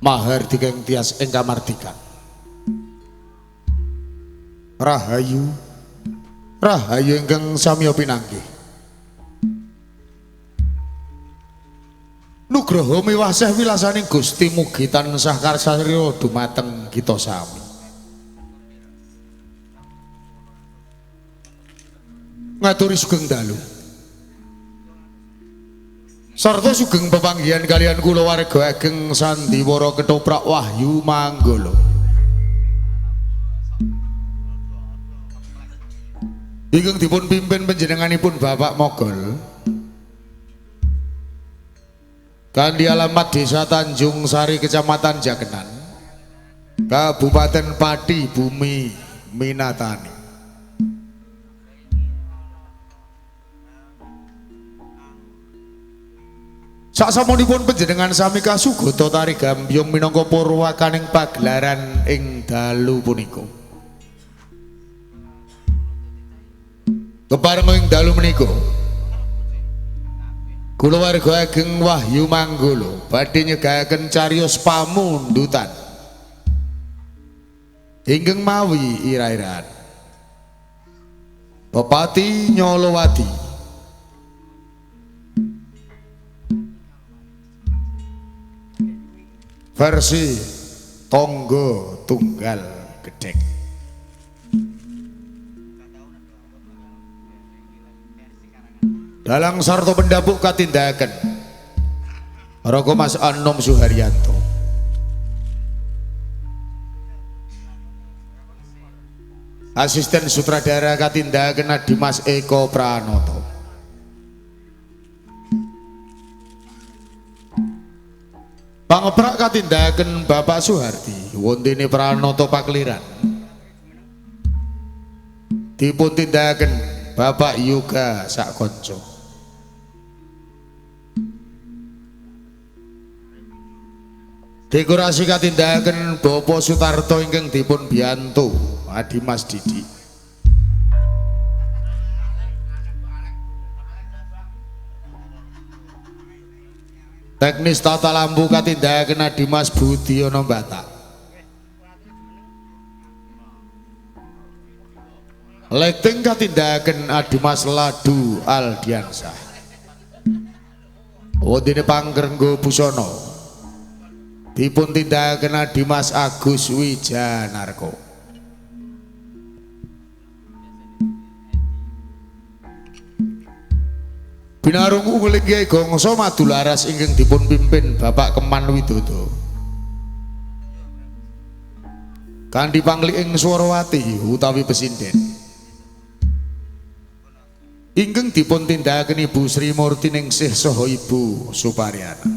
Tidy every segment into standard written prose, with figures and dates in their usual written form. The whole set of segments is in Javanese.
Mahardika ing tias ing kamardikan. Rahayu, rahayu ingkang samiya pinanggih. Nugroho miwaseh wilasaning Gusti mugi tansah karsarya dumateng kita sami. Ngaturi sugeng dalu. Sarta sugeng pepanggihan kalian kula warga ageng sandiwara ketoprak Wahyu Manggala. Ingkang dipun pimpin panjenenganipun Bapak Mogol. Kanthi alamat Desa Tanjung Sari, Kecamatan Jakenan, Kabupaten Pati, Bumi Minatani. Saksamunipun panjenengan sami kasugata tari gambyong minangka purwakaning pagelaran ing dalu punika. Kepareng ing dalu menika kula warga ageng Wahyu Manggala badhe nyegaken cariyos pamundutan ingkang mawi ira-iraan Pepati Nyolowati. Versi Tonggo Tunggal Gedhek. Dalang sarta pendapuk katindaken Raka Mas Anom Suharyanto. Asisten sutradara katindaken Dimas Eko Pranoto. Pangeprak katindaken Bapak Suhardi wontene Pranoto Pakliran. Dipun tindakaken Bapak Yoga Sakonco. Dekorasi katindakaken Bapak Sutarto ingkang dipun biyantu Adimas Didik. Teknis tata lampu katindakaken Adimas Budiono Batak. Lighting katindakaken Adimas Ladu Aldiansah. Wontene pangkrenggo busana dipun tindakaken Adimas Agus Wijanarko. Binarungu ngelinggih gongso madularas ingkang dipun pimpin Bapak Keman Widodo. Kanthi pangliking Swarawati utawi pesinden. Ingkang dipun tindakaken Ibu Sri Murtiningsih saha Ibu Suparyana.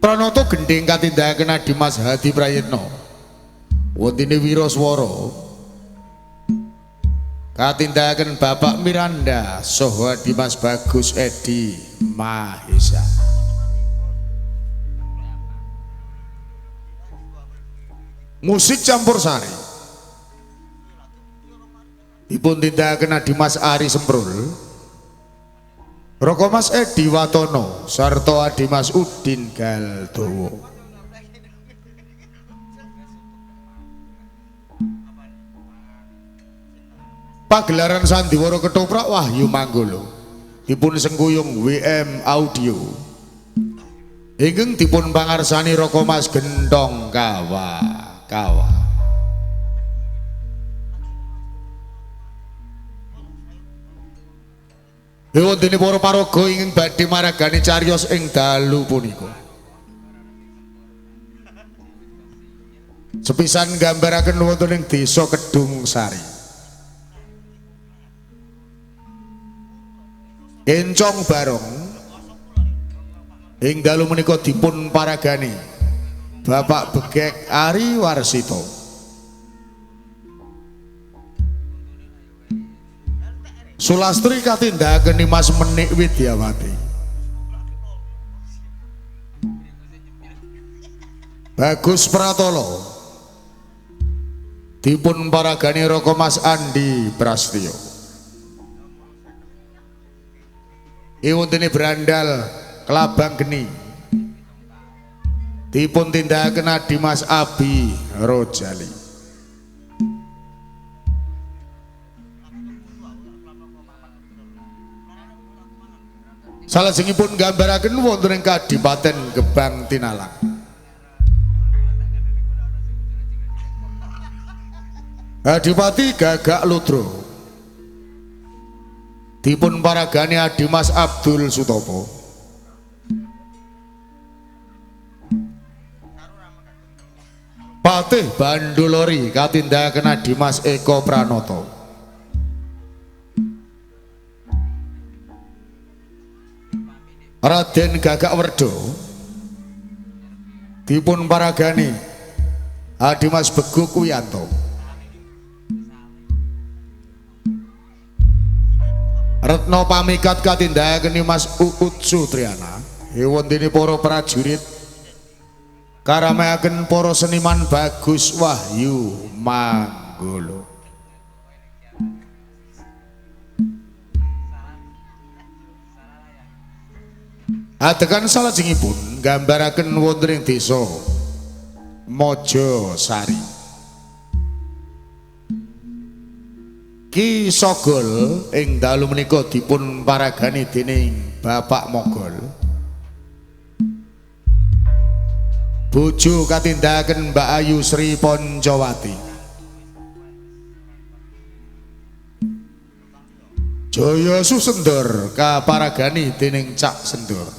Pranoto gendhing katindakaken Adimas Hadi Prayitno. Wontene wiraswara katindakaken Bapak Miranda saha Dimas Bagus Edi Mahesa. Musik campur sari dipun tindakaken Adimas Ari Semprul, Raka Mas Edi Watono sarta Adimas Udin Galdowo. Pagelaran sandiwara ketoprak Wahyu Manggala dipun sengkuyung WM Audio ingkang dipun pangarsani Raka Mas Gentong Kawa Kawa. Wontene para paraga ingkang badhe maragani cariyos ing dalu punika. Sepisan nggambaraken wonten ing desa Kedung Sari. Kencong Barong ing dalu menika dipun paragani Bapak Begek Ari Warsito. Sulastri katindakaken Mas Menik Widyawati. Bagus Pratolo dipun paragani Raka Mas Andi Prastyo. Iwontene Brandal Kelabang Geni dipun tindakaken Adimas Abi Rojali. Salajengipun nggambaraken wonten ing Kadipaten Gebang Tinalang. Adipati Gagak Ludro dipun paragani Adimas Abdul Sutopo. Patih Bandulori katindakaken Adimas Eko Pranoto. Raden Gagak Werdo dipun paragani Adimas Beguk Wiyanto. Retno Pamikat katindakaken Mas Uut Sutriana. Hewontene para prajurit karameaken para seniman Bagus Wahyu Manggolo. Adegan salajengipun nggambaraken wonten ing desa Mojosari. Ki Sogol ing dalu menika dipun paragani dening Bapak Mogol. Bojo katindakaken Mbak Ayu Sri Poncowati. Jaya Susendor kaparagani dening Cak Sendur.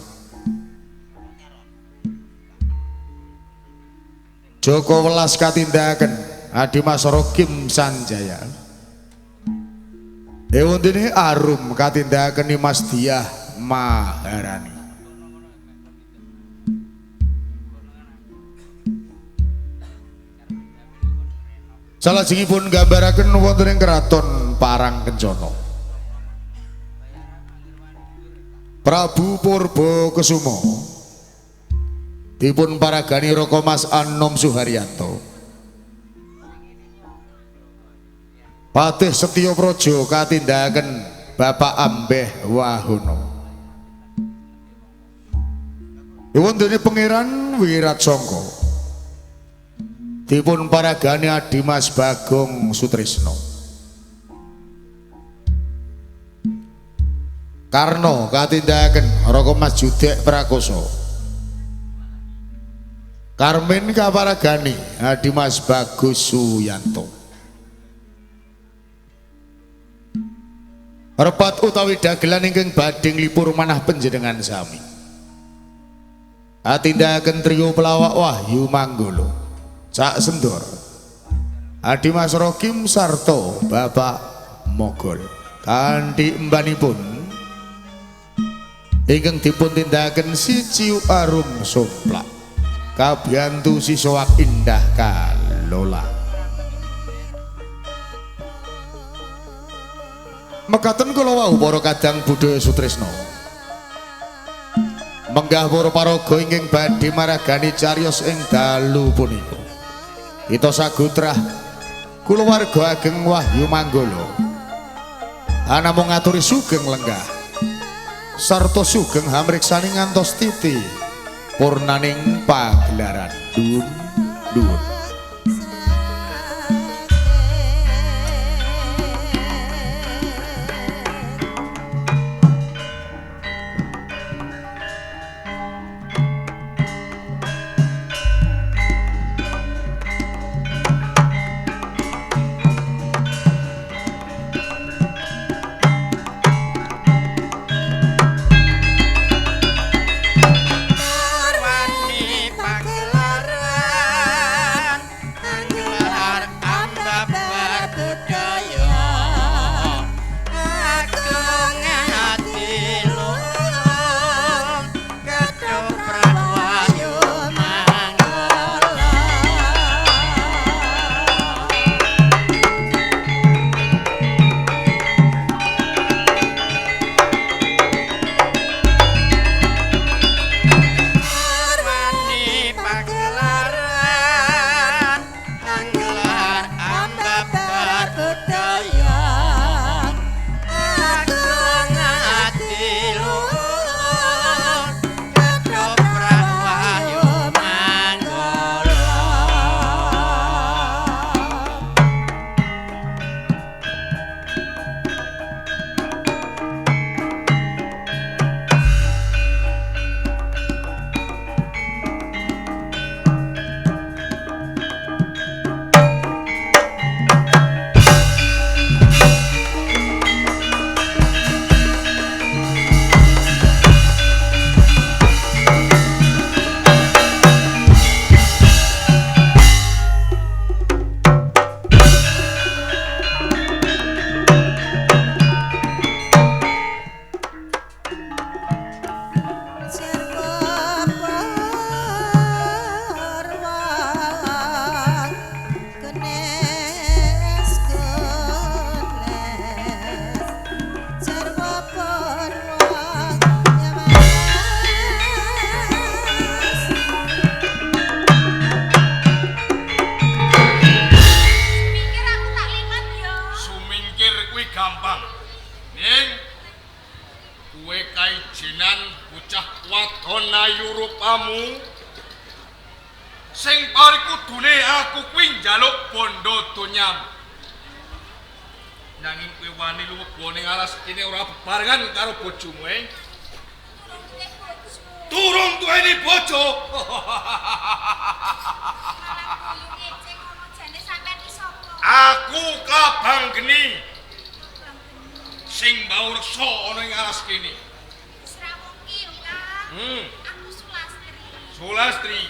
Joko Welas katindakaken Adimas Rokim Sanjaya. Ewondene Arum katindakaken Mas Diah Maharani. Salajengipun nggambaraken wonten ing Kraton Parang Kencana. Prabu Purba Kesuma dipun paragani Raka Mas Anom Suharyanto. Patih Setya Praja katindakaken Bapak Ambeh Wahono. Iwondene Pangeran Wiratsangka dipun paragani Adimas Bagong Sutrisno. Karno katindakaken Raka Mas Judek Prakoso. Karmin kaparagani Adimas Bagus Suyanto. Repat utawi dagelan ingkang badhe nglipur manah panjenengan sami. Atindakaken trio pelawak Wahyu Manggolo, Cak Sendor, Adimas Rokim sarta Bapak Mogol. Kanthi embanipun ingkang dipun tindakaken Si Ciu Arum Somplak kabiyantu sisoak indah kalola. Mekaten kula wau para kadang budaya sutresna. Menggah para paraga ingkang badhe maragani cariyos ing dalu punika. Kita sagutrah kulawarga ageng Wahyu Manggolo. Anamung ngaturi sugeng lenggah sarta sugeng hamriksani ngantos titi purnaning pagelaran. Duhun duhun. Pagelaran Rupamu sing pari kudune aku kuwi njaluk bondo donyam. Nanging kowe wani luweba ning alas kene ora bebarengan karo bojomu, eh? Durung duweni bojo. Aku Kabang Geni sing mbau reksa ana ing alas kene. Aku Sulastri. Sulastri.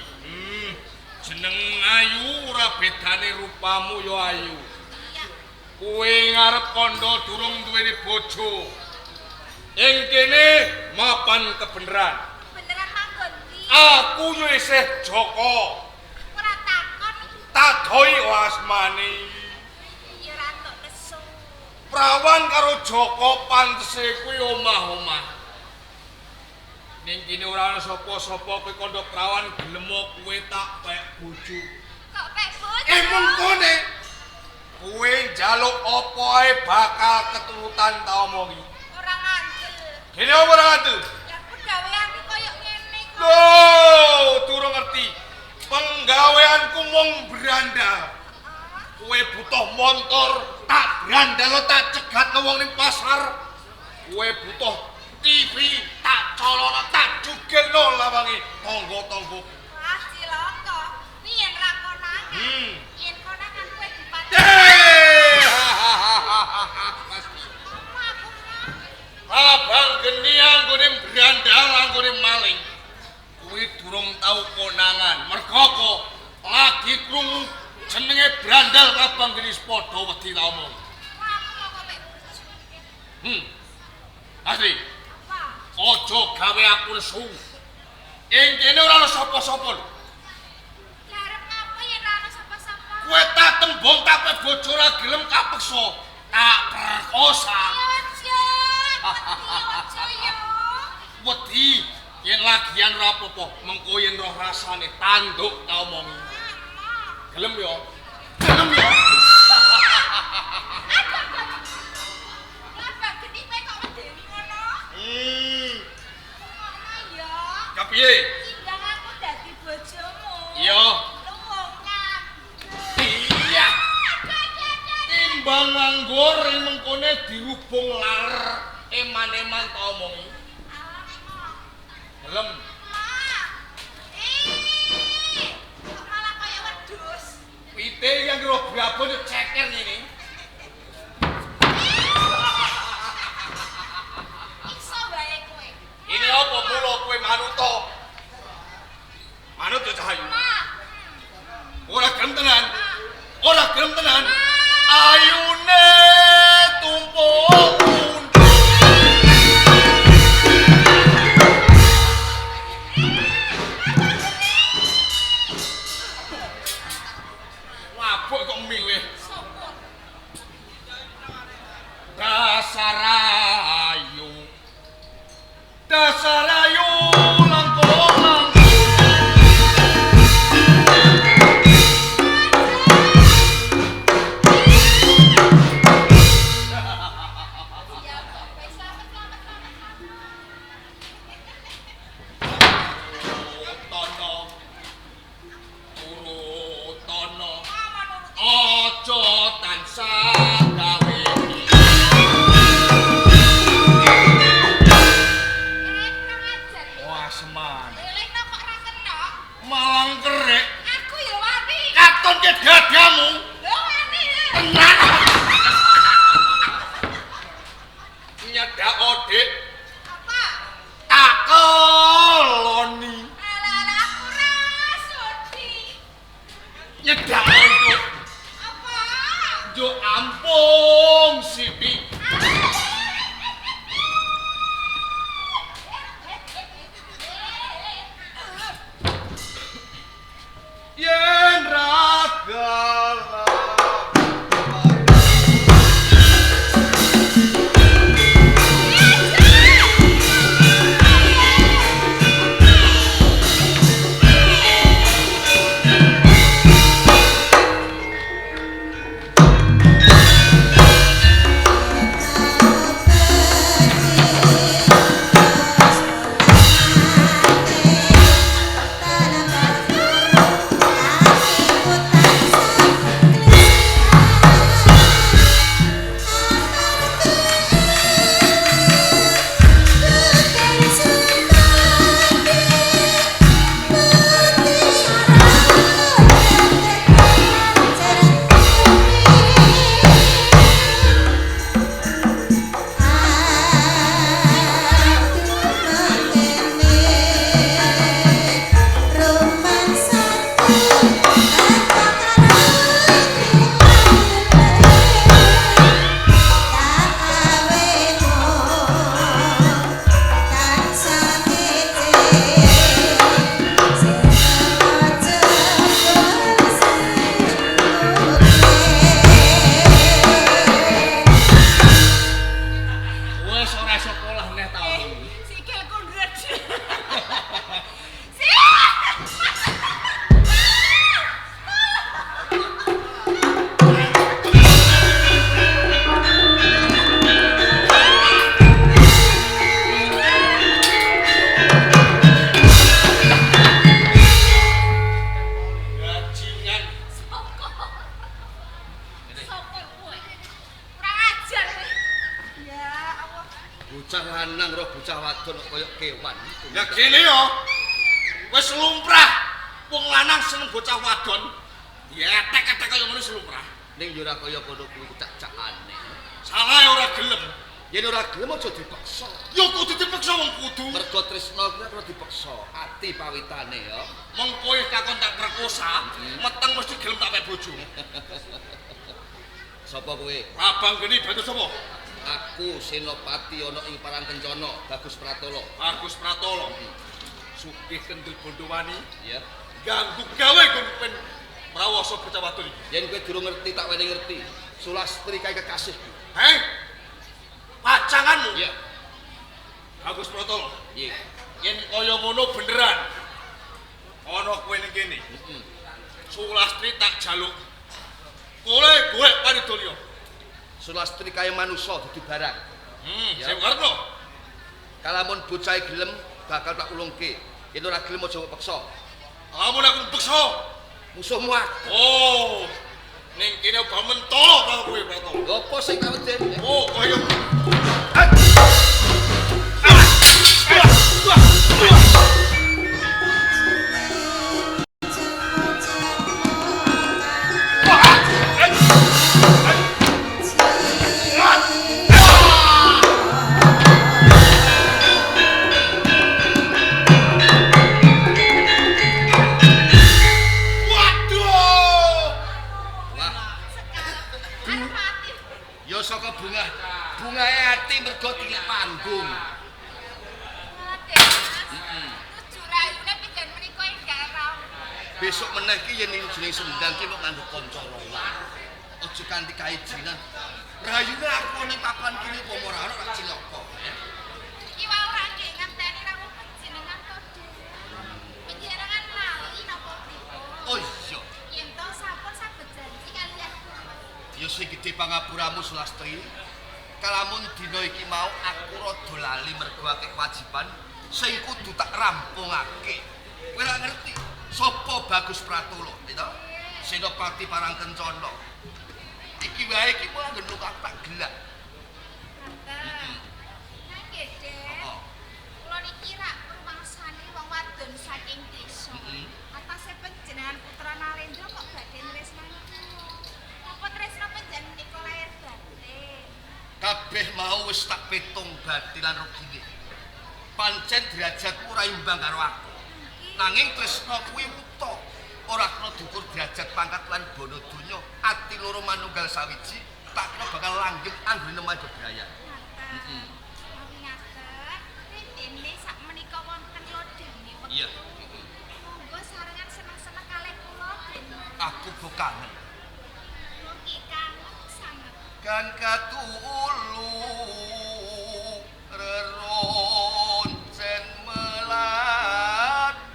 Jeneng ayu ora bedane rupamu ya ayu. Iya. Kowe ngarep kandha durung duweni bojo. Ing kene mapan kebeneran. Kebeneran manggon ndi? Aku yo isih Joko. Ora takon. Tadoi asmane. Ya ora entuk nesu. Prawan karo Joko pantese kuwi omah-omah. Ning kene ora ana sapa-sapa kowe kandha prawan gelem kowe tak pek bojo. Kok pek bojo? Mengkone kowe njaluk apa ae bakal keturutan ta omongi. Ora ngandel. Kene apa ora ngandel? Lah pegaweanku koyo ngene kok. Lho, durung ngerti. Penggaweanku mung brandal. Kowe butuh montor, tak brandal tak cegatno wong ning pasar. Kowe butuh TV, tak colono, tak jugelno lawange tangga-tangga. Wah, cilaka. Kuwi yen ra konangan. Yen konangan kowe dipateni. Abang Geni anggone brandal anggone maling. Kuwi durung tau konangan. Mergo kok lagi krungu jenenge brandal Abang Geni padha wedi ta omong. Wah, aku mau kok pek bojo. Asli. Apa? Aja gawe aku nesu. Ing kene ora ana sapa-sapa lho. Lah arep ngapa yen ora ana sapa-sapa? Kowe tak tembung tak pek bojo ora gelem kapeksa, tak perkosa. Ya aja, wedi aja ya. Wedi yen lagian ora apa-apa, mengko yen roh rasane tanduk ta omongi. Gelem ya? Gelem ya? Abang Geni kowe kok medeni ngono? Ngono ya. Kepiye? Timbang aku dadi bojomu. Iya. Luwung nganggur. Iya. Timbang nganggur ing mengkone dirubung lar eman-eman ta omongi. Gelem. Kok malah kaya wedhus. Pite yang roh brabon yo ceker ngene. Iso wae kowe. Ini apa mulo kowe manut to? Manut yo Cahayu. Ora gelem tenan. Ora gelem tenan. Ayune tumpuk. Mabuk kok milih. Syukur. Dasar ayu. Dasar ayu langkung langkung. Ya kok kowe slamet slamet slamet. Tono. Turutono. Apa nurut? Aja tansah gawe. Kurang ajar ya. Wah, seman. Elingno kok ora kena. Malang kerek. Aku ya wani. Katon ke dadamu. Lho wani. Ya. Tenan. Nyedak odik Apa? tak keloni. Alah alah aku ra sudi. Nyedak onduk. Apa? Yo ampun Siti. Yen ra galah. wadon kok kaya kewan. Ya gini yo. Wis lumrah. Wong lanang seneng bocah wadon. Dietek-etek kaya ngono wis lumrah. Ning yo ora kaya kono kuwi cak-cakane. Salah ora gelem. Yen ora gelem aja dipaksa. Ya kudu dipaksa wong kudu. Mergo tresna kuwi ora dipaksa, ati pawitane ya. Mong kowe takon tak perkosa, meteng mesti gelem tak pek bojo. Sapa kowe? Abang geni bantu sapa? Aku Senopati ana ing Parang Kencana, Bagus Pratolo. Bagus Pratolo. Sugih Kendel Bondowani. Iya. Ganggu gawe kon ben mrawasa bocah wadon iki. Yen kowe durung ngerti tak wenehi ngerti. Sulastri kae kekasihku. Heh? Pacanganmu? Iya. Bagus Pratolo. Iya. Yen kaya ngono beneran. Ana kowe ning kene. Heeh. Sulastri tak jaluk. Kowe golek paridolya. Sulastri kaya manusa dudu barang. Sing karepno. Kalamun bocah gelem bakal tak ulungke. Yen ora gelem aja mbok peksa. Lamun aku peksa, musuhmu aku. Oh. Ning kene uga mentolo karo kowe, Pratolo. Lha apa sing tak weden? Oh, kaya Ya saka bunga. Bungae ati mergo tilik panggung. Besok meneh ki yen jeneng sendang ki mok nganggo kanca rola. Aja kanthi kaijinan. Rayune aku ning papan kene apa ora ana rak cilaka, ya. Iki wae ora nggih ngenteni rawuh panjenengan to, Dik. Panjenengan lali napa pripun? Oh iya. Yen to sampun saged janji kaliyan kula. Ya sing gedhe pangapuramu Sulastri. Kalamun dina iki mau aku rada lali mergo akeh kewajiban sing kudu tak rampungake. Kowe ora ngerti sapa Bagus Pratolo, gitu? Senopati Parang Kencana. Iki wae iki mau anggen luka tak gelak. Heeh. Nggih, Dek. Kula niki rak rumangsani wong wadon saking desa. Atase panjenengan putra Narendra kok badhe tresnani kula. Napa tresna panjenengan menika lahir batin? Kabeh mau wis tak pitung bathi lan rugine. Pancen derajatmu ora imbang karo aku. Nanging tresna kuwi wuta. Ora kena diukur derajat pangkat lan bono donya. Ati loro manunggal sawiji tak kira bakal langgeng anggone nemahi bebrayan. Heeh. Ngaten, dene sak menika wonten lodane wektu. Iya. Monggo sarengan seneng-seneng kalih kula den. Aku go kangen. Kula ki kangen sanget. Kan katulu reroncen melati.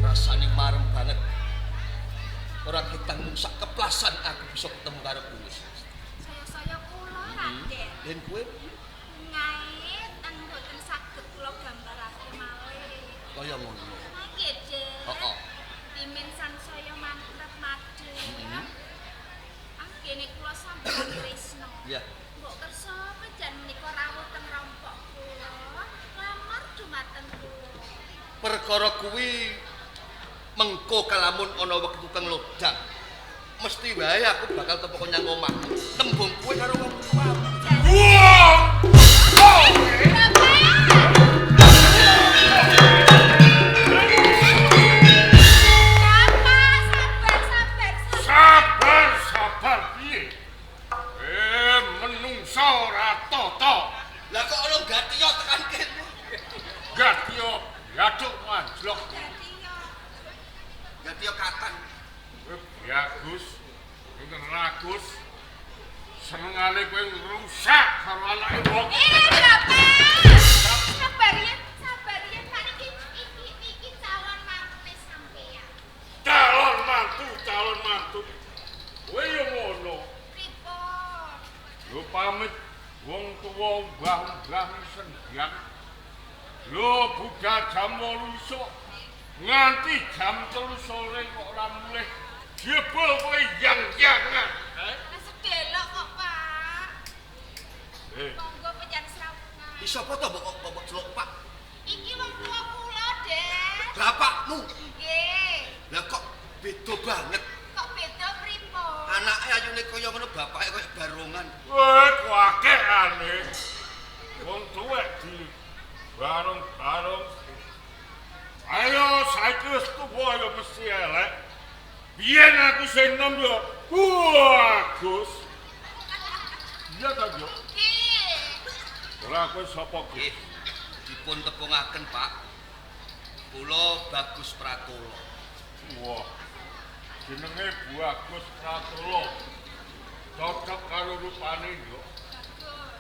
Rasane marem banget. Ora ketang sak keplasan aku bisa ketemu karo kowe. Saya-saya kula Raden. Yen kowe ngae ten mboten saged kula gambarake malih. Kaya ngono. Nggih, Dik. Heeh. Timin sansaya Dene kula sampun tresna. Iya. Mbok kersa panjenengan menika rawuh teng rompok kula, lamar dumateng kula. Perkara kuwi mengko kalamun ana wektu kang lodang. Mesti wae aku bakal tepoko nyang omahmu. Tembung kowe karo wong tuamu. Wong! Bapak, sabar, sabar, sabar. Sabar, sabar piye? Menungsa ora tata. Lah kok ana gatiya tekan kene? Gatiya yaduk anjlok. Gatiya katan. Bagus, pinter Agus. Senengane kowe ngrusak karo anake wong. Bapak. Sabar ya, sabar ya, Pak niki iki niki calon mantune sampeyan. Calon mantu, calon mantu. Kowe yo ngono. Pripun? Lho pamit wong tuwa mbah-mbah sendang. Lho budal jam 8 isuk nganti jam 3 sore kok ora mulih. Jebul kowe yang-yangan. Lah sedelok kok, Pak. Monggo panjenengan srawungan. Iki sapa to mbok mbok celuk Pak? Iki wong tuwa kula, Dek. Bapakmu. Nggih. Lah kok beda banget. Kok beda pripun? Anake ayune kaya ngono, bapake kaya barongan. Kowe kuakekane. Wong tuwek di barong-barong. Ayo saiki wis tuwa ya mesti elek. Biyen aku sing nom yo bagus. Iya ta yo? Nggih. Ora kowe sapa Nggih. Dipun tepungaken, Pak. Kula Bagus Pratolo. Wah. Jenenge Bagus Pratolo. Cocok karo rupane yo.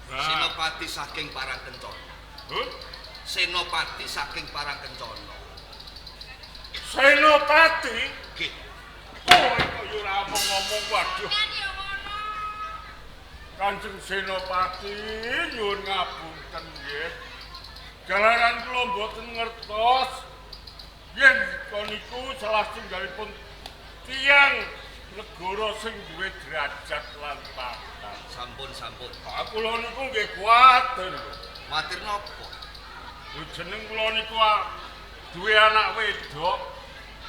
Bagus. Senopati saking Parangkencana. Huh? Senopati saking Parangkencana. Senopati? Nggih. Kowe kok yo ora ngomong waduh. Kan yo ngono. Kanjeng Senopati nyuwun ngapunten nggih. Jalaran kula mboten ngertos yen niku salah setunggalipun tiyang negara sing duwe derajat lan pangkat. Sampun-sampun. Pak kula niku nggih kuwatir. Kuwatir napa? Lho jeneng kula niku duwe anak wedok.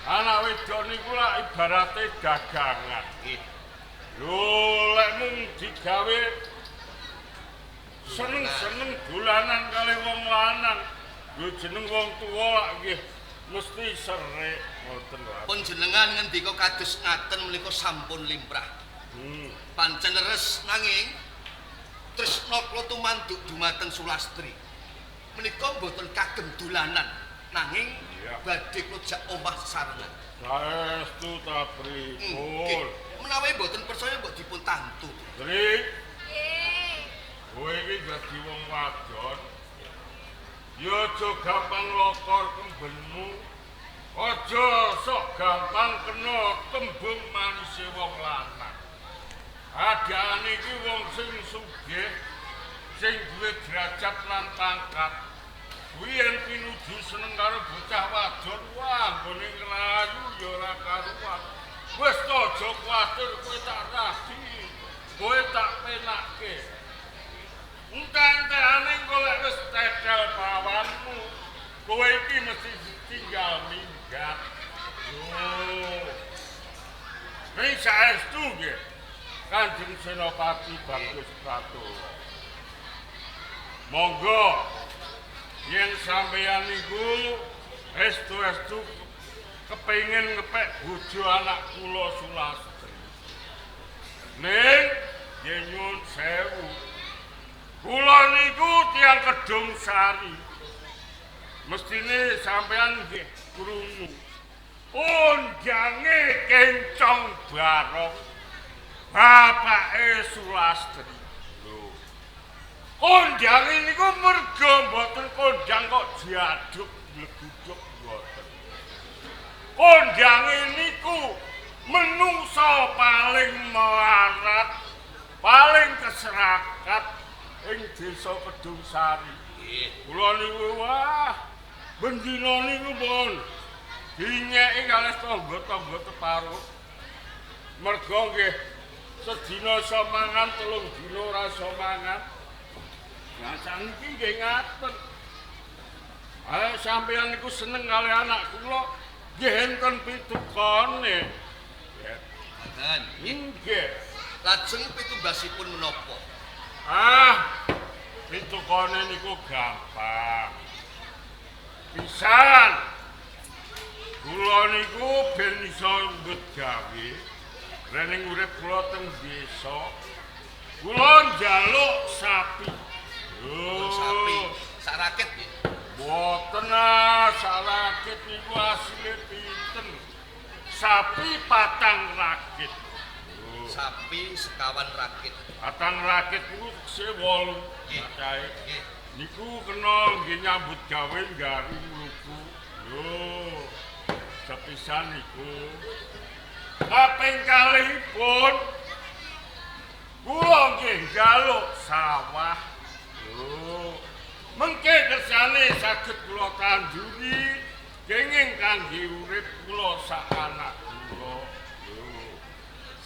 Anak wedok niku lak ibarate dagangan. Nggih. Lho lek mung digawe seneng-seneng dolanan kali wong lanang. Lho jeneng wong tuwa lak nggih mesti serik ngoten lho. Panjenengan ngendika kados ngaten menika sampun limrah. Pancen leres nanging tresna kula tumanduk dumateng Sulastri. Menika mboten kagem dolanan nanging badhe kula jak omah sesarengan. Saestu ta pripun? Menawi mboten percaya mbok dipun tantu. Tri, Nggih. kowe iki dadi wong wadon. Ya aja gampang lokor kembenmu. Aja sok gampang kena tembung manise wong lanang. Adane iki wong sing sugih, sing duwe derajat lan pangkat. Kuwi yen pinuju seneng karo bocah wadon, wah nggone ngrayu ya ora karuan. Wis to aja kuwatir kowe tak rabi, kowe tak penakke. Entek-entekane engko lek wis tetel pawanmu, kowe iki mesti ditinggal minggat. Lho. Ning saestu nggih Kanjeng Senopati Bagus Pratolo. Monggo yen sampeyan niku estu-estu kepengin ngepek bojo anak kula Sulastri. Ning yen nyuwun sewu. Kula niku tiyang Kedung Sari. Mestine sampeyan nggih krungu. Undange Kencong Barong bapake Sulastri. Lho. Kondange niku merga mboten kondang kok diaduk bleguduk mboten. Kondange niku menungsa paling melarat, paling keserakat ing desa Kedung Sari. Nggih. Kula niku wah bendina niku pun dinyeki kalih tangga-tangga teparo. Merga nggih Sedina iso mangan, 3 dina ora iso mangan. Nah saniki nggih ngaten. Ayo sampeyan niku seneng kali anak kula, nggih enten pitukane. Ngoten. Nggih. Lajeng pitumbasipun menapa? Ah, pitukane niku gampang. Pisan. Kula niku ben iso nyambut gawe. Rening urip kula teng desa. Kula njaluk sapi. Oh, sapi. Sak rakit nggih. Mboten ah, sak rakit niku asline pinten? Sapi 4 rakit. Sapi sekawan rakit. 4 rakit niku tekse 8. Nggih. Niku kena nggih nyambut gawe nggari mluku. Lho, sepisan niku. Kaping kalihipun kula nggih njaluk sawah. Lho, mengke kersane saged kula tanduri kenging kangge urip kula sak anak kula. Lho,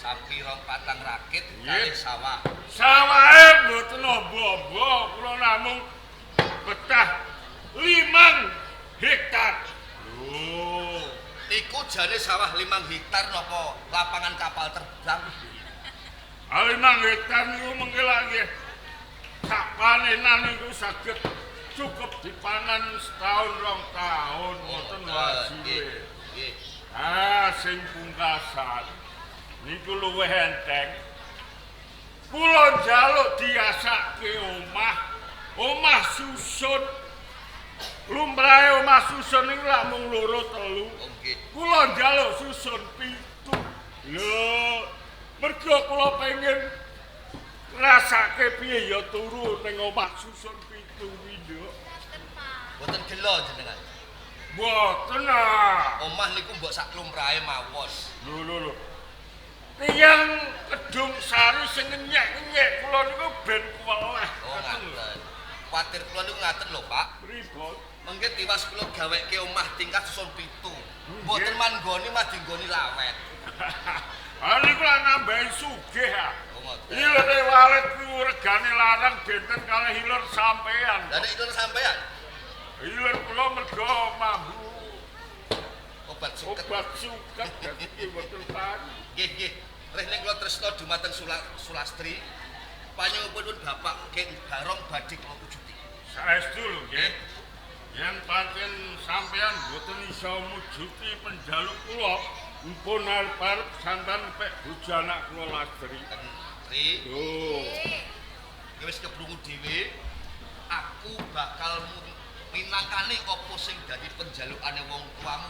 sapi 2 rakit kalih sawah. Sawahe mboten ombo-ombo, kula namung betah 5 hektar. Lho, niku jane sawah 5 hektar napa lapangan kapal terbang? 5 hektar niku mengke lak nggih sak panenan niku saged cukup dipangan setahun 2 tahun mboten wasile. Nggih. Ah, sing pungkasan niku luwih enteng. Kula njaluk diasake omah, omah susun. Lumrahe omah susun niku lak mung 2 3. Oh nggih. Kula njaluk susun 7. Lho, mergo kula pengen ngrasake piye ya turu ning omah susun 7 kuwi, Nduk. Mboten, Pak. Mboten gelo jenengan. Mboten ah. Omah niku mbok sak lumrahe mawon. Lho lho lho. Tiyang Kedung Sari sing ngenyek-ngenyek kula niku ben kuweleh. Oh ngaten. Kuwatir kula niku ngaten lho, Pak. Pripun? Mengke tiwas kula gaweke omah tingkat susun 7. Mboten manggoni mah dinggoni lawet. Ah niku lak nambahi sugih ah. Oh ngoten. Ilere walet ku regane larang benten kalih iler sampean. Lah nek iler sampean? Iler kula mergo mambu obat suket. Obat suket dadi mboten payu. Nggih nggih. Rehne kula tresna dumateng Sulastri. Panyuwunipun Bapak Ken Barong badhe kula wujudi. Saestu lho nggih. Yen pancen sampean mboten iso mujuti penjaluk kula, mpun arep-arep sampean pek bojo anak kula Lastri. Tri. Lho. Iki wis kebrungu dhewe. Aku bakal minangkani apa sing dadi penjalukane wong tuamu.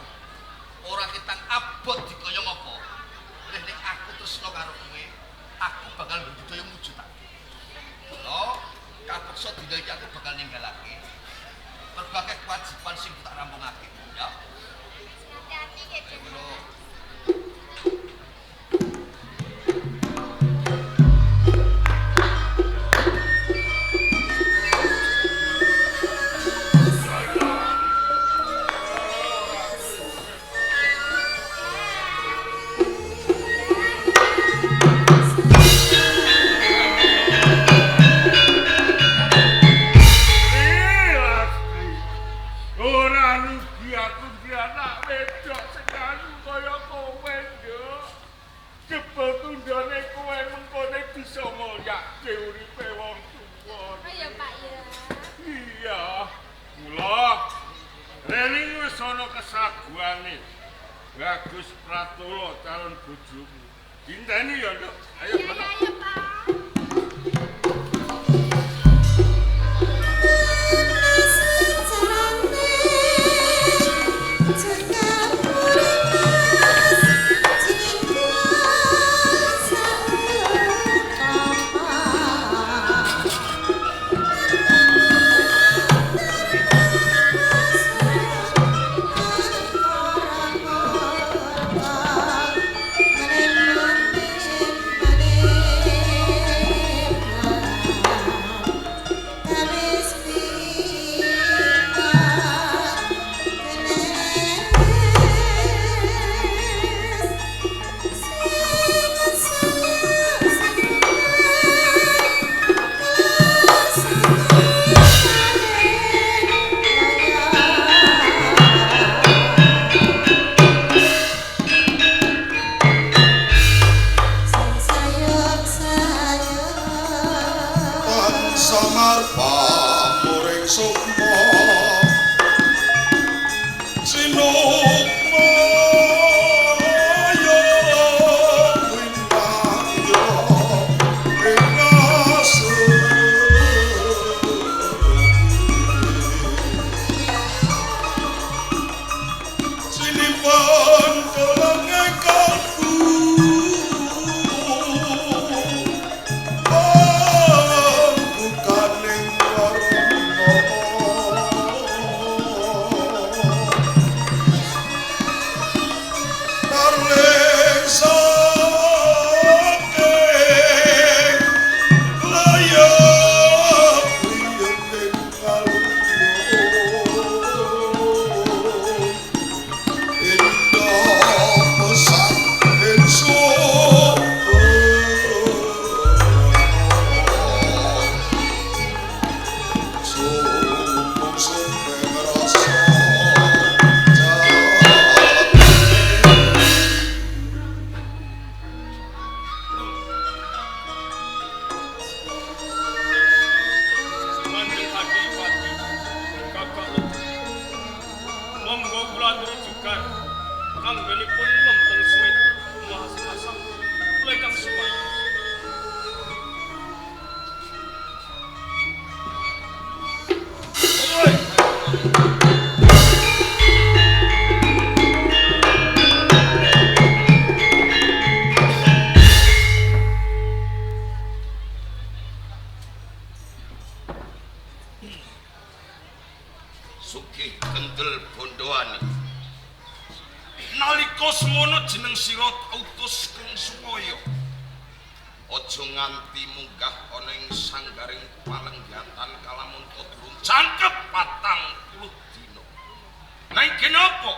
Ora ketang abot dikaya ngapa. Rehne aku tresna karo kowe, aku bakal mbudidaya mujudake. Lho, kapeksa dina iki aku bakal ninggalake berbagai kewajiban sing tak rampungake, ya. Hati-hati nggih, Jen. Bagus Pratolo calon bojomu. Dinteni ya, Nduk. Ayo, ayo, Pak. Thank you. Samarpa muring sukma sinukma ya winaya rinasa sinimpan dalange kalbu bukaning warna tarling saking layang liyening kalung indah pesat ing Manjeng Adipati Gagak Lodro. Monggo kula aturi jugar anggenipun mempeng semedi kumaha asam kula ingkang sowan. Sugih kendel bondoane. Nalika semono jeneng sira utus kang supaya aja nganti munggah ana ing sanggaring palenggatan kalamunta durung jangkep 40 dina. Nang kene apa?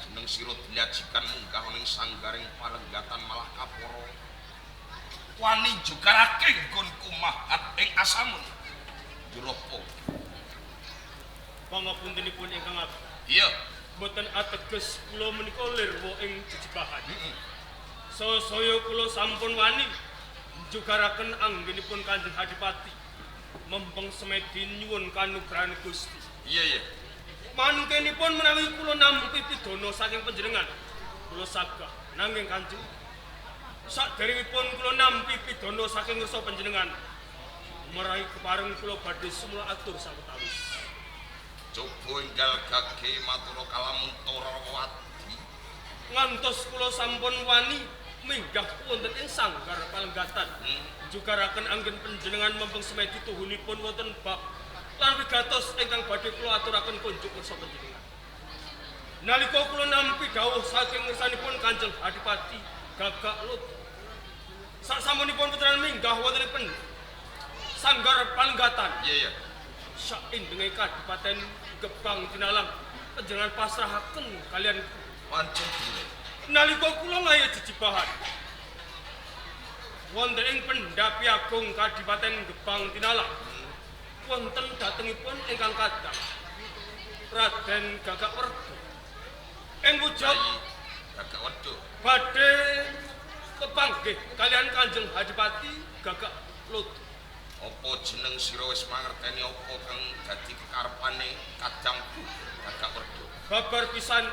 Jeneng sira dilajikan munggah ana ing sanggaring palenggatan malah kapara. Wani jugarake nggonku mahat ing asamun. Jurapa? Pangapuntenipun ingkang agung. Iya. Mboten ateges kula menika lirwa ing jejebahan. Sasaya kula sampun wani njugaraken anggenipun Kanjeng Adipati mempeng semedi nyuwun kanugrahan Gusti. Iya, iya. Mangkenipun menawi kula nampi pidana saking panjenengan, kula sagah nanging Kanjeng saderengipun kula nampi pidana saking ngersa panjenengan, meraih kepareng kula badhe sumula atur sawetawis. Coba enggal gage matura kalamunta rawati. Ngantos kula sampun wani minggah wonten ing sanggar palenggatan. Njugaraken anggen panjenengan mempeng semedi tuhunipun wonten bab lan wigatos ingkang badhe kula aturaken kunjuk ngersa panjenengan. Nalika kula nampi dawuh saking ngersanipun Kanjeng Adipati Gagak Lodro, saksampunipun putrane minggah wonten ing sanggar palenggatan. Iya, iya. Saindenge Kadipaten Gebang Tinalang panjenengan pasrahaken kalian pancen dene. Nalika kula ngayah jejebahan wonten ing pendhapi agung Kadipaten Gebang Tinalang, wonten datengipun ingkang kadang Raden Gagak Werda ing wujud Gagak Werda badhe kepanggih kalian Kanjeng Adipati Gagak Lodro. Apa jeneng sira wis mangerteni apa kang dadi kekarepane kadangku Gagak Werda? Babar pisan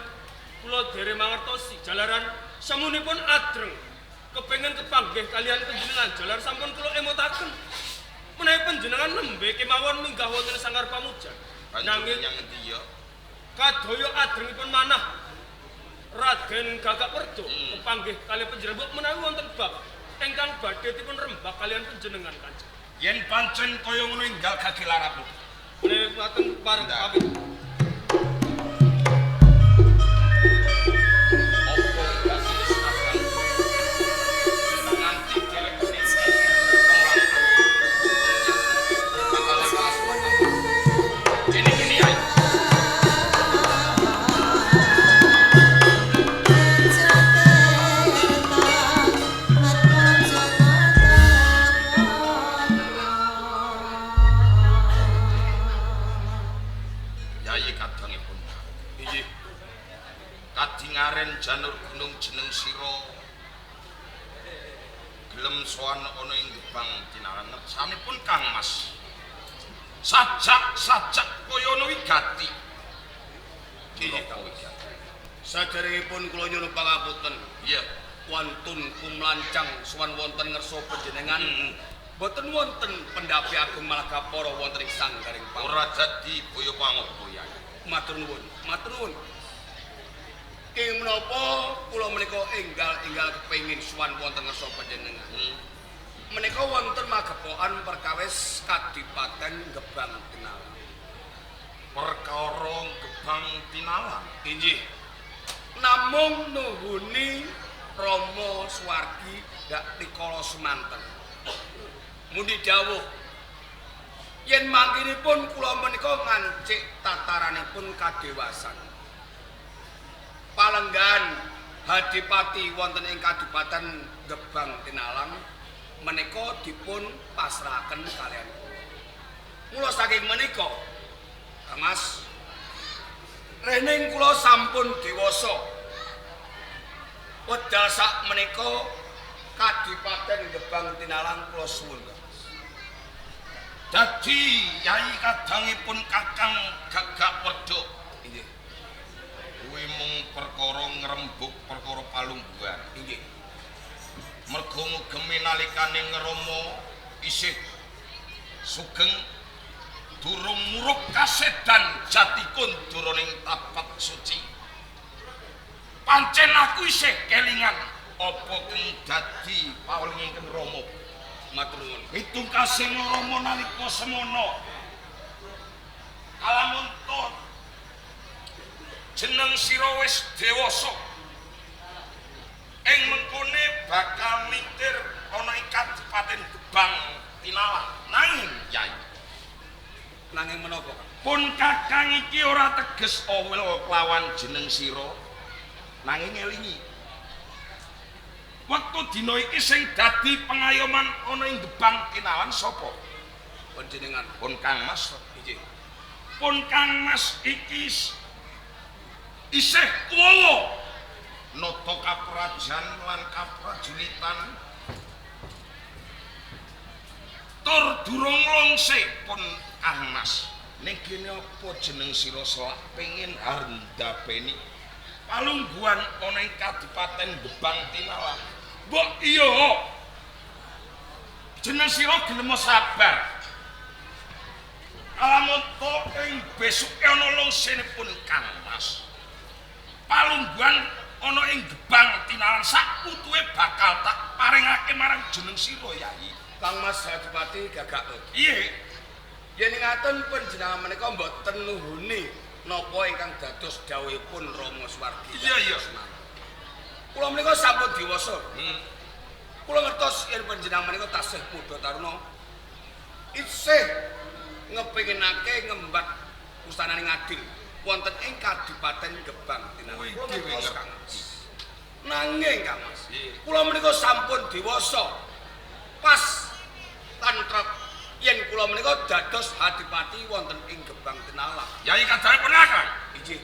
kula dereng mangertosi jalaran semunipun adreng kepengin kepanggih kalian panjenengan jalar sampun kula emotaken menawi panjenengan nembe kemawon minggah wonten sanggar pamujan. Nanging nyang endi ya? Kadaya adrengipun manah Raden Gagak Werda kepanggih kalian panjenengan menawi wonten bab ingkang badhe dipun rembak kalian panjenengan Kanjeng. Yen pancen kaya ngono enggal gage larapmu. Menawi mlaten pareng pamit. Apa dadi wis kadang nganti dhewek sing kene ae. Yayi kadangipun. Inggih. Kadingaren janur gunung jeneng sira gelem gelem sowan ana ing Gebang Tinalan ngersanipun Kang Mas. Sajak-sajak kaya ana wigati. Inggih, Kang Mas. Saderengipun kula nyuwun pangapunten. Iya. Wantun kumlancang sowan wonten ngersa panjenengan. Boten wonten pendhapi agung Malagapara wonten ing sanggaring panggonan. Ora dadi boyo pangopo Yai. Matur nuwun, matur nuwun. Ing menapa kula menika enggal-enggal kepengin sowan wonten ngersa panjenengan. Menika wonten magepokan perkawis Kadipaten Gebang Tinalan. Perkara Gebang Tinalan. Inggih. Namung nuhuni Rama Suwargi dak rikala semanten. Mundi dawuh yen mangkinipun kula menika ngancik tataranipun kadewasan. Palenggan Hadipati wonten ing Kadipaten Gebang Tinalan menika dipun pasrahaken kaliyan kula. Mula saking menika, Kang Mas, rening kula sampun dewasa. Wedal sak menika Kadipaten Gebang Tinalan kula suwun. Dadi Yai kadangipun Kakang Gagak Wedhuk. Inggih. Kuwi mung perkara ngrembug perkara palungguhan. Inggih. Mergo ngugemi nalikane ngrama isih sugeng durung murup kasedan jati kunduraning tapak suci. Pancen aku isih kelingan apa kang dadi pawelinging Rama. Matur nuwun. Hitung kasing Rama nalika semono. Kalamun to jeneng sira wis dewasa. Ing mengkone bakal mintir ana ing Kadipaten Gebang Tinalan. Nanging Yai, nanging menapa, Kang? Pun Kakang iki ora teges owel kelawan jeneng sira. Nanging elingi. Wektu dina iki sing dadi pengayoman ana ing Gebang Tinalan sapa? Panjenengan. Pun Kang Mas. Inggih. Pun Kang Mas iki isih kuwowo nata kaprajan lan kaprajuritan tur durung longse pun Kang Mas. Ning kene apa jeneng sira selak pengin arndapeni palungguhan ana ing Kadipaten Gebang Tinalan. Mbok iya jeneng sira gelem sabar. Kalamun to ing besuke ana longsenipun Kang Mas, palungguhan ana ing Gebang Tinalan sak putuhe bakal tak paringake marang jeneng sira Yai. Kang Mas Hadipati Gagak. Iya. Yen ngaten panjenengan menika mboten nuhuni napa ingkang dados dawuhipun Rama Suwargi. Iya, iya. Kula menika sampun dewasa. Kula ngertos yen panjenengan menika tasih muda taruna. Isih ngepinginake ngembat wusananing adil wonten ing Kadipaten Gebang Tinalan. Kula ngertos, Kang Mas. Nanging Kang Mas, kula menika sampun dewasa. Pas lan trep yen kula menika dados hadipati wonten ing Gebang Tinalan. Yai kadangipun Kakang. Inggih.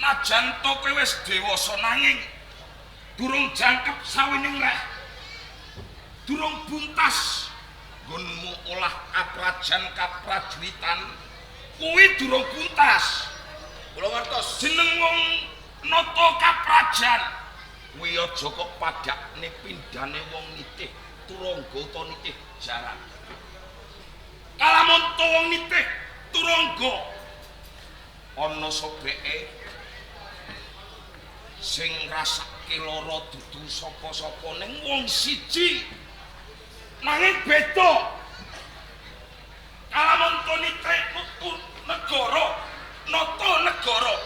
Najan to kowe wis dewasa nanging durung jangkep sawining reh. Durung buntas nggonmu olah kaprajan kaprajuritan kuwi durung buntas. Kula ngertos jeneng wong nata kaprajan kuwi aja kok padakne pindhane wong nitih turangga utawa nitih jaran. Kalamun to wong nitih turangga ana sobeke sing ngrasake lara dudu sapa-sapa ning wong siji. Nanging beda. Kalamun to nitih negara, nata negara.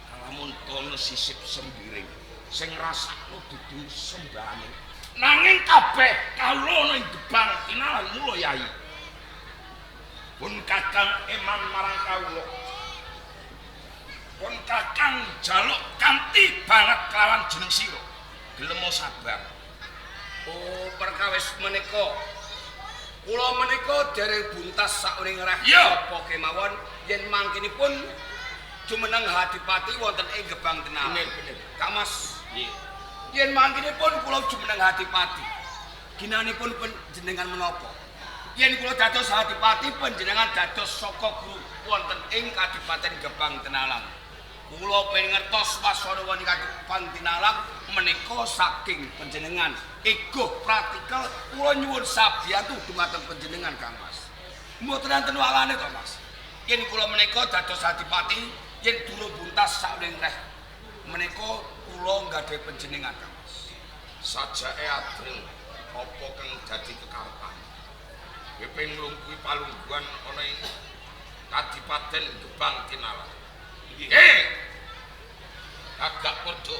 Kalamun to sisip sembiring sing ngrasakno dudu sembahane. Nanging kabeh kawula ana ing Gebang Tinalan mula Yai. Pun Kakang eman marang kawula. Pun Kakang jaluk kanthi banget kelawan jeneng sira. Gelem sabar. Oh, perkawis menika kula menika dereng buntas sakwing reh Iya. apa kemawon yen mangkinipun jumeneng hadipati wonten ing Gebang Tinalan. Bener, bener. Kang Mas. Nggih. Yen mangkinipun kula jumeneng Adipati. Ginanipun panjenengan menapa? Yen kula dados Adipati panjenengan dados saka guru wonten ing Kadipaten Gebang Tinalang. Kula pengin ngertos swasana wonten Kadipaten Tinalang menika saking panjenengan. Ego praktikal kula nyuwun sabiyantu dumateng panjenengan Kang Mas. Mboten enten walane to Mas. Yen kula menika dados Adipati, yen durung buntas sakling reh menika kula nggadhahi panjenengan Kang Mas. Sajake adreng apa kang dadi kekarepan. Kowe pengin nglungguhi palungguhan ana ing Kadipaten Gebang Tinalang. Nggih. Gagak padha.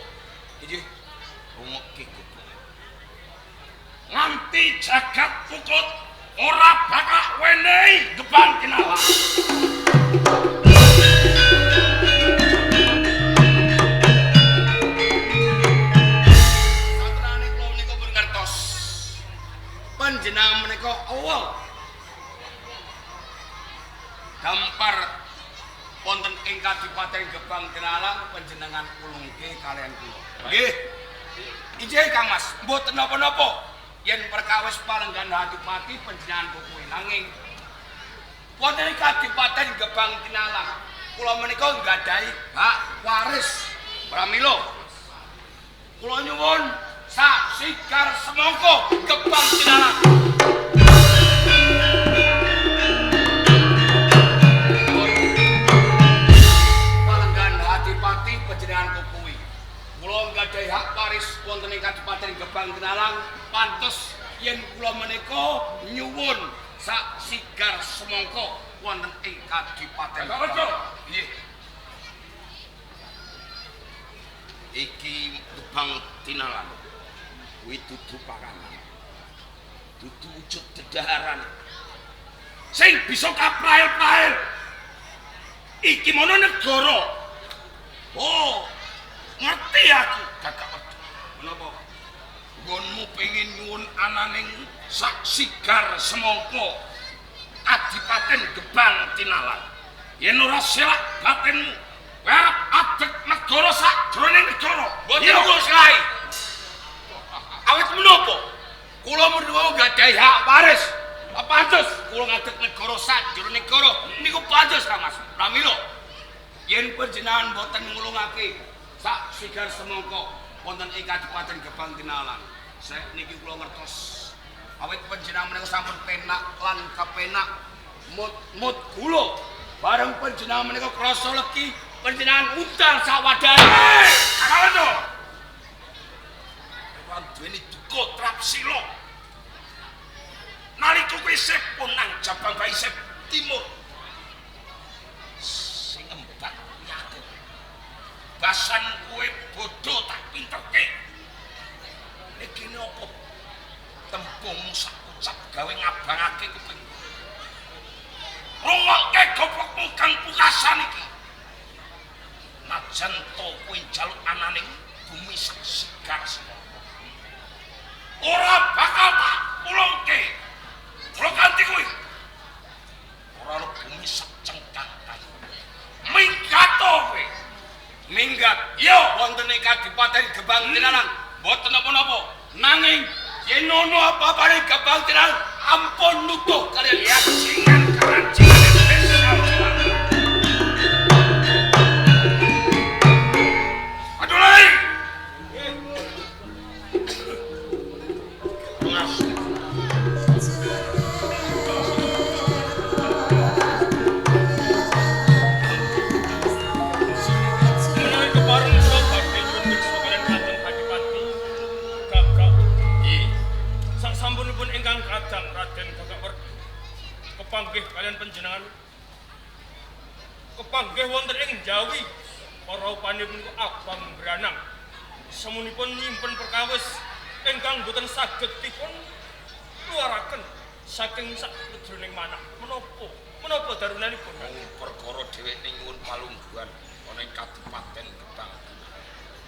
Nggih. Rungokke goblok. Nganti jagat pukut ora bakal wenehi Gebang Tinalang. Satrane kula menika pun ngertos. Panjenengan menika awal dampar wonten ing Kadipaten Gebang Tinalang panjenengan ulungke kalian kula. Nggih. Inggih Kang Mas, mboten napa-napa. Yen perkawis palenggan Adipati panjenengan kukuwi nanging wonten ing Kadipaten Gebang Tinalang kula menika nggadahi hak waris. Pramila kula nyuwun sak sigar semangka Gebang Tinalang. Palenggan Adipati panjenengan kukuwi. Kula nggadahi hak waris wonten ing Kadipaten Gebang Tinalang, pantes yen kula menika nyuwun sak sigar semangka wonten ing Kadipaten. Nggih. Iki Gebang Tinalang kuwi dudu panganan. Dudu wujud dedaharan sing bisa kaprail-prail. Iki mono negara. Oh, ngerti aku Gagak Wedha. Menapa? Nggonmu pengin nyuwun ananing sak sigar semangka Kadipaten Gebang Tinalang. Yen ora selak batinmu, kowe arep adeg negara sakjroning negara. Mboten kula selahi. Awit menapa? Kula menawa nggadahi hak waris. Pantes kula ngadeg negara sakjroning negara niku pantes Kang Mas. Pramila yen panjenengan mboten ngulungake sak sigar semangka wonten ing Kadipaten Gebang Tinalang, sek niki kula ngertos. Awit panjenengan menika sampun penak lan kepenak mut-mut gula. Bareng panjenengan menika krasa legi, panjenengan undang sawadahe. Kakak Wedha. Ora duweni duka trapsila. Nalika kowe isih punang jabang bayi isih timur. Sing ngembak kuwi aku. Basan kowe bodho tak pinterke. Iki apa? Tembungmu sak ucap gawe ngabangake kuping. Rungokke goblokmu kang pukasan iki. Najan to kowe njaluk ananing bumi sak sigar semangka. Ora bakal tak ulungke. Kula ganti kuwi. Ora ana bumi sak cengkang kayu. Minggat to kowe. Minggat. Yo, Wonten ing Kadipaten Gebang Tinalang mboten napa-napa. Nanging yen ana apa-apane Gebang Tinalang ampun nuduh kalian. Ya jingan karancingan desa. Aduh lari. Mas. Menawi kepareng kula badhe nyuwun pirsa kaliyan Kanjeng Adipati Gagak. Nggih. Sak sampunipun ingkang kadang Raden Gagak Werdu kepanggih kaliyan panjenengan. Kepanggih wonten ing Jawi para upane punika abang branang. Semunipun nyimpen perkawis ingkang boten saged dipun luaraken saking sakjroning manah. Menapa? Menapa darunanipun? Wong perkara dheweke nyuwun palungguhan ana ing Kadipaten Gebang Tinalang.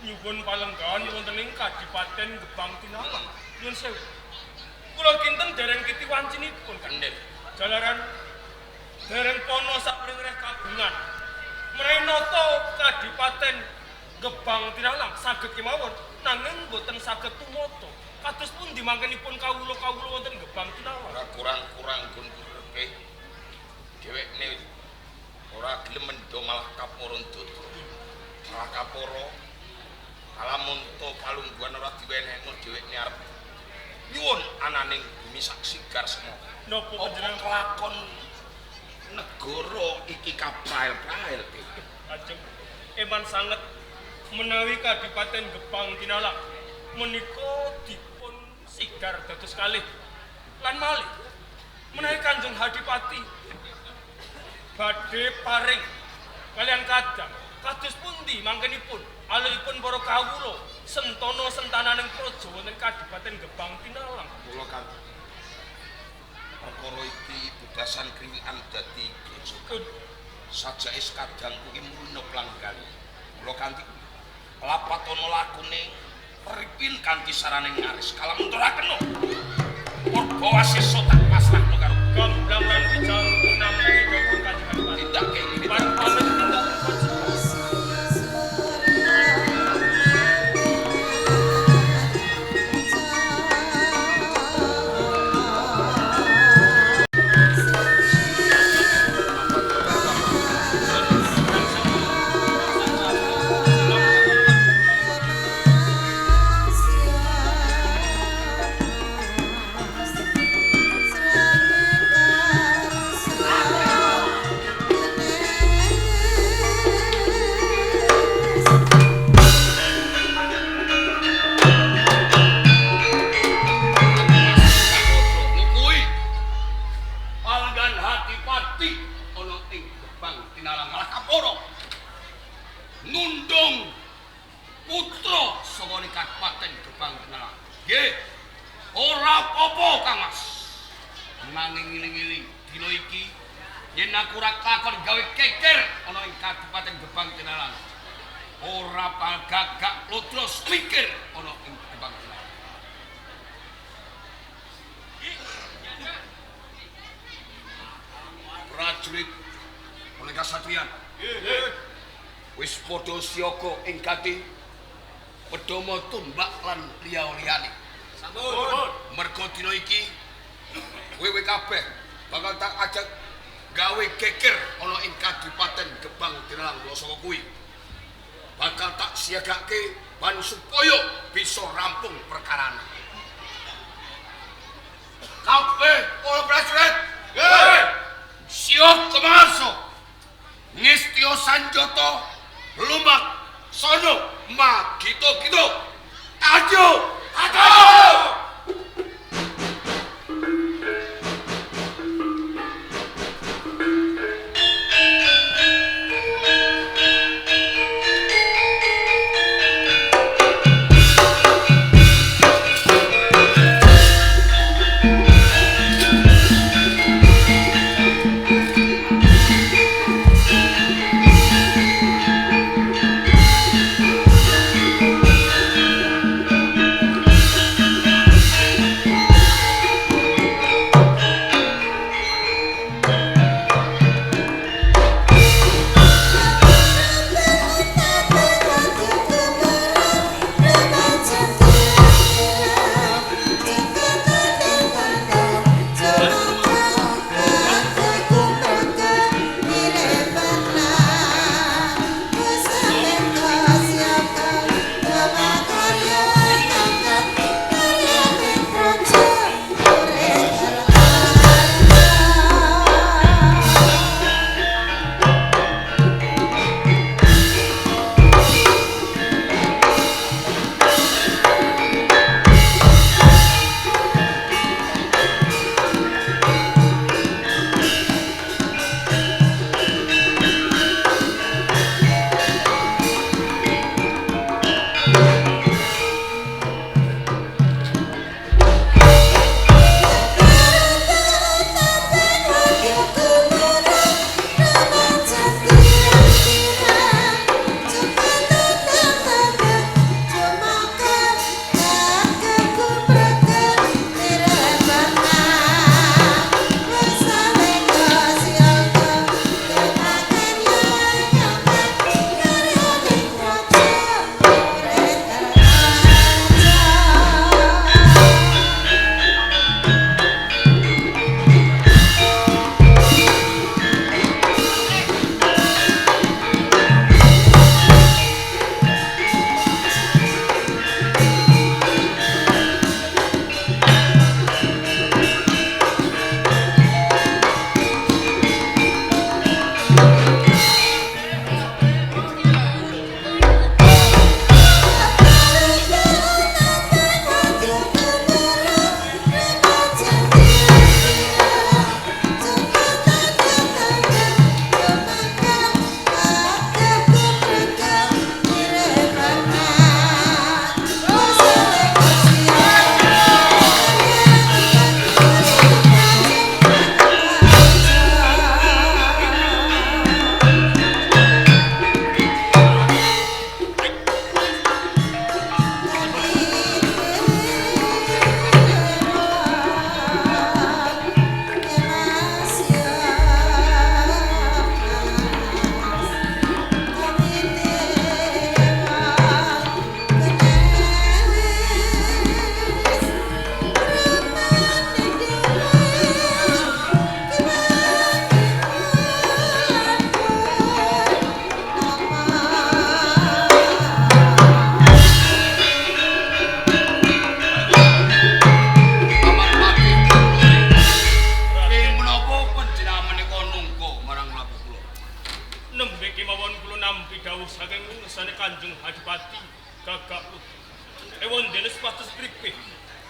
Nyuwun palenggahan wonten ing Kadipaten Gebang Tinalang. Nyuwun sewu. Kula kinten dereng kiti wancinipun, Kang. Kendel. Jalaran dereng pono sakpringreh kagungan. Menawi nata Kadipaten Gebang Tinalang saged kemawon Nanging boten saged tumata. Kados pundi mangkenipun kawula-kawula wonten Gebang Tinalang? Ora kurang-kurang nggon kurepe. Dhewekne ora gelem mendho malah kaporo ndodro. Malah kaporo kalamun to palungguhan ora diwenehno dhewekne arep nyuwun ananing bumi saksigar semua. Napa panjenengan kelakon negara iki kaprael-prael? Ajeng eman sanget menawi Kadipaten Gebang Tinalang menika dipun sigar dados kalih lan malih menawi Kanjeng Hadipati badhe paring kalian kadang kados pundi mangkenipun alihipun para kawula sentana sentananing praja wonten Kadipaten Gebang Tinalang. Kula kan perkara iki bebasan kriwikan dadi grojogan. Sajake kadang kuwi mruna pelanggan. Kula kanthi lapatono lakune ripin kanthi sarane ngaris kalamun ora kena. Purba wasesa tak pasrahno karo gamblang lan wijang nampi dawuh Kanjeng Adipati. Tindake iki pamit tindak. Nundung putra saka Kabupaten Gebang Tinalang. Nggih. Ora apa-apa, Kang Mas. Nanging ngiling-ngiling dina iki yen aku ora kelakon gawe keker ana ing Kabupaten Gebang Tinalang. Ora gagak lodros mikir ana ing Gebang Tinalang. Prajurit oleh kasatriyan. Nggih. Wis padha siaga ing gati pedama tumbak lan liya-liyane. Sampun. Mergo dina iki kowe kabeh bakal tak ajak gawe geger ana ing Kadipaten Gebang Tinalang saka kuwi. Bakal tak siagake ban supaya bisa rampung perkarane. Kabeh para prajurit, nggih. Siap kemarso. Ngestya sanjata lumak sono magito-gito. Ayo, ayo.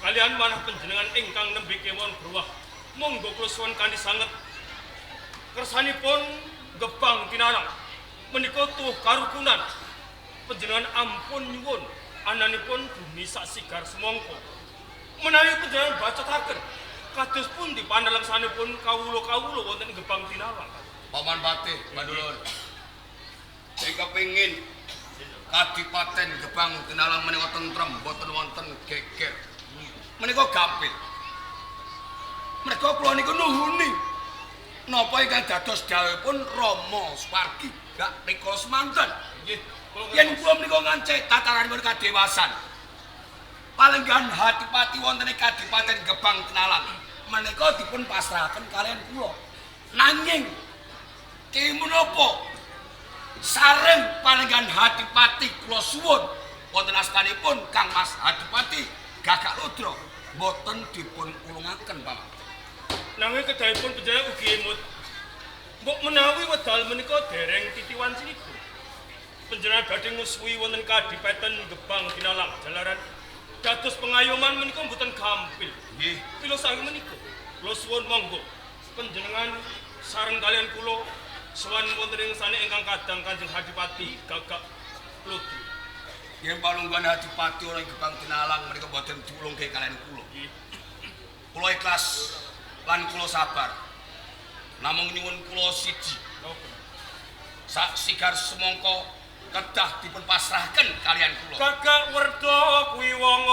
Kalian manah panjenengan ingkang nembe kewon gruwah. Monggo kula suwun kanthi sanget. Kersanipun Gebang Tinalang menika tuwuh karukunan. Panjenengan ampun nyuwun ananipun bumi sak sigar semangka. Menawi panjenengan bacotaken kados pundi panalangsanipun kawula-kawula wonten ing Gebang Tinalang. Paman Patih Bandulun. Sing kepengin Kadipaten Gebang Tinalang menika tentrem boten wonten geger. Menika gampil. Merga kula niku nuhuni napa ingkang dados dawuhipun Rama Suwargi gak rikala semanten. Nggih, Yen kula menika ngancik tataranipun kadewasan. Palenggahan hatipati wonten ing Kadipaten Gebang Tinalang menika dipun pasrahaken kalian kula. Nanging ki menapa sareng palenggahan hatipati kula suwun wonten astanipun Kang Mas Hadipati Gagak Ludra boten dipun ulungaken Paman. Nanging kedahipun panjenengan ugi emut. Mbok menawi wedal menika dereng titiwancinipun. Panjenengan badhe ngusuhi wonten Kadipaten Gebang Tinalang jalaran dados pengayoman menika mboten gampil. Nggih. Pila saking menika kula suwun monggo panjenengan sareng kalian kula sowan wonten ing sane ingkang kadang Kanjeng Hadipati Gagak Ludra. Yen palungguhan Hadipati ora ing Gebang Tinalang menika boten diulungke kalian kula. Nggih. Kula ikhlas lan kula sabar. Namung nyuwun kula siji. Napa? Sak sigar semangka kedah dipun pasrahken kalian kula. Gagak Werda kuwi wong